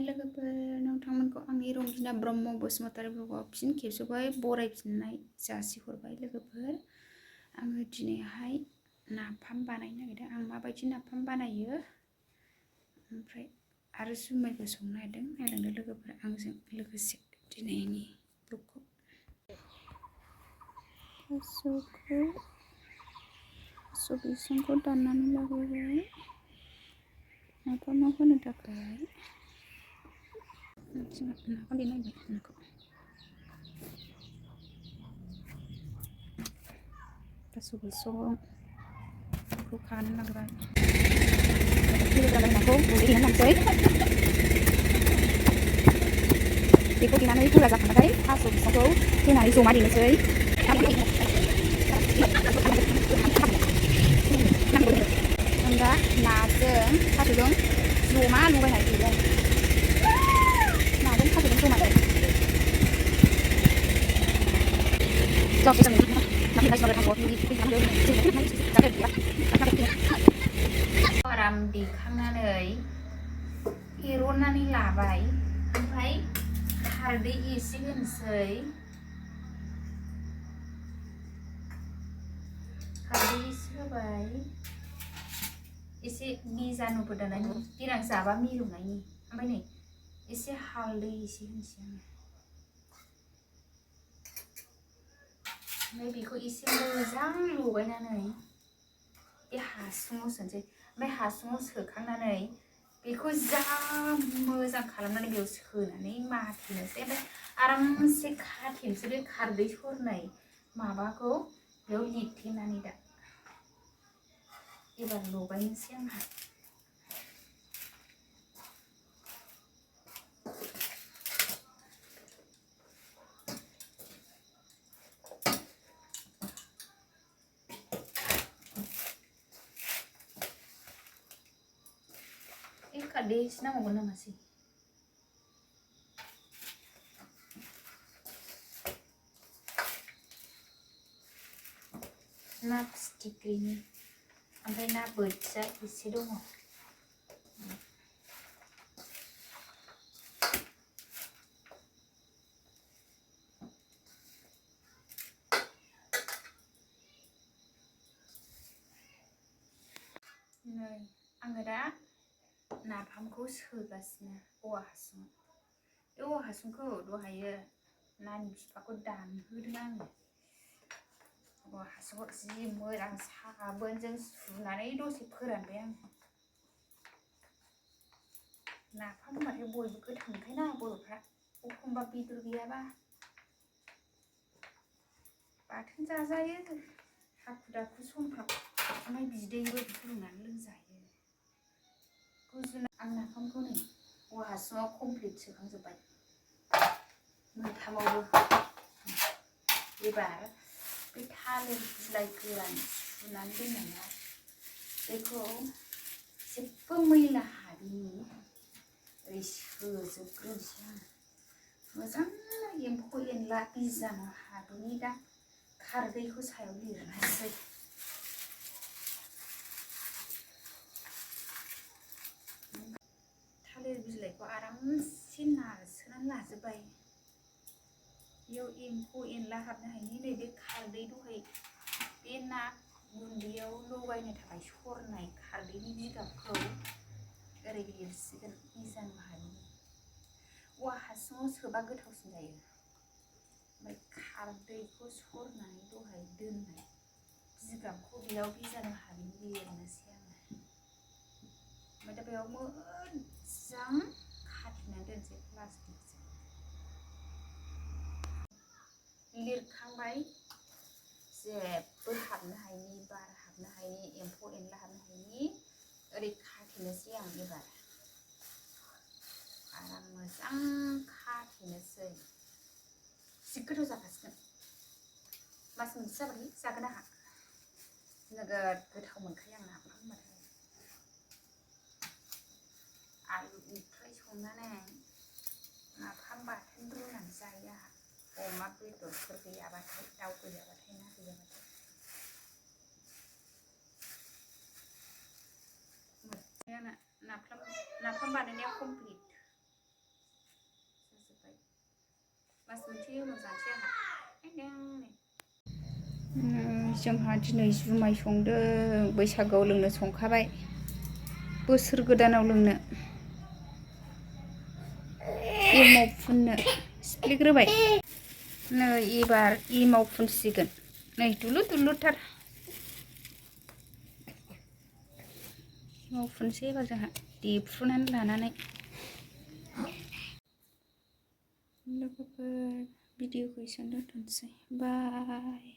लोगोफोर नोंथांमोनखौ आंनि रंगिना ब्रह्म बसुमतारी ब्लगाव फिन खेबसेबाय बरायफिननाय जासिहरबाय लोगोफोर। आङो दिनैहाय नाफाम बानायनो नागिरदों। आं माबायदि नाफाम बानायो ओमफ्राय आरो जुमायबो संनो नागिरदों। नायलांदो लोगोफोर आंजों लोगोसे दिनैनि ब्लगखौ। थास' बिसंखौ दाननानै लाग्रोबाय नाफामाव होनो थाखाय। नाखौ देनांगोन नाखौ थास' बिसंखौ खानानै लाग्रोबाय। नाखौ गुन्दै देनानै लानोसै। बेखौ देनानै गुरा जाखांबाथाय थास' बिसंखौ होनानै जमा देनोसै। जों दा नाजों थास'जों जमा लगायनाय देबाय। नाजों थास'जों जमा देबाय। आराम देखांनानै एरननानै लाबाय। ओमफ्राय खारदै एसे होनोसै। खारदै एसे होबाय। एसे बिजानुबो दानायनि देनां जाबा मिलौनायनि। ओमफ्राय नै एसे हालदै एसे होनोसै आङो। ओमफ्राय बेखौ एसे मोजां लगायनानै बे हासुङाव सोनोसै। ओमफ्राय हासुङाव सोखांनानै बेखौ जा मोजां खालामनानै बेयाव सोनानै माथेनोसै। ओमफ्राय आरामसे खाथेनोसै बे खारदै सरनाय माबाखौ बेयाव लिरथेनानै। दा एबार लगायनोसै आंहा। खारदै एसे नांबावगोन नामासै? ना फिथिख्रिनि ओमफ्राय ना बोथिया एसे दङ। नै आङो दा नाफामखौ सोगासिनो औवा हासुङाव। बे औवा हासुंखौ दहायो नानि बिफाखौ दानहोदों आङो। औवा हासुंखौ जि मोजां साबोनजों सुनानै दसे फोरानबाय आङो। नाफाम होनबाथाय बयबो गोथाव मोनखायोना बर'फ्रा। एखमबा बेदर गैयाबा बाथोन जाजायो हाखु दाखु समफ्राव। ओमफ्राय बिदैबो फुदुंनानै लोंजायो। आं नाफामखौ नै औवा हासुङाव कमप्लिट सोखांजोब्बाय मोनथामावबो। एबार बे थालिर बिलाइ गोरान सुनानै दोननाया बेखौ जेबो मैला हाबिनि ओरै सोजोबग्रोनोसै आङो। मोजां एम्फौ एनला बिजानु हाबिनि दा खारदैखौ सायाव लिरनोसै। थालिर बिलाइखौ आरामसे नारसोनानै लाजोब्बाय। बेयाव एम्फौ एनला हाबनो हायिनि नैबे खारदै दहाय बे ना गुन्दैयाव लगायनो थाखाय सरनाय खारदैनि बिगाबखौ ओरै लिरसिगोन बिजानु हाबिनि। औवा हासुङाव सोबा गोथावसिन जायो। ओमफ्राय खारदैखौ सरनानै दहाय दोननाय बिगाबखौ बेयाव बिजानु हाबिनि लिरनोसै आङो। ओमफ्राय दा बेयाव मोजां खाथेनानै दोनसै प्लास्टिकजों। लिरखांबाय जेबो हाबनो हायिनि बार हाबनो हायिनि एम्फौ एनला हाबनो हायिनि ओरै खाथेनोसै आं। एबार आराम मोजां खाथेनोसै। जि गोथाव जाखासिगोन। मास मोनसे जाबाथाय जागोन आंहा। नोगोद गोथाव मोनखायो आं नाफाम होनबाथाय। आलु ओंख्रि संनानै नाफाम बाथोन रुनानै जायो आंहा। अमा बेदरफोर गैयाबाथाय, दाउ गैयाबाथाय, ना गैयाबाथाय। नाफाम बानायनाया कमप्लिट। मास मोनसे उनाव जानोसै आंहा जोंहा दिनै जुमाय संदों बैसागोआव लोंनो संखाबाय बोसोर गोदानाव लोंनो एमाव फुननो सिफ्लेग्रोबाय नै एबार एमाव फुनसिगोन नै दुलुर दुलुरथार एमाव फुनसै एबार जोंहा देफ्रुनानै लानानै लोगोफोर भिडिअखौ एसेयावनो दोनथ'नोसै बाय।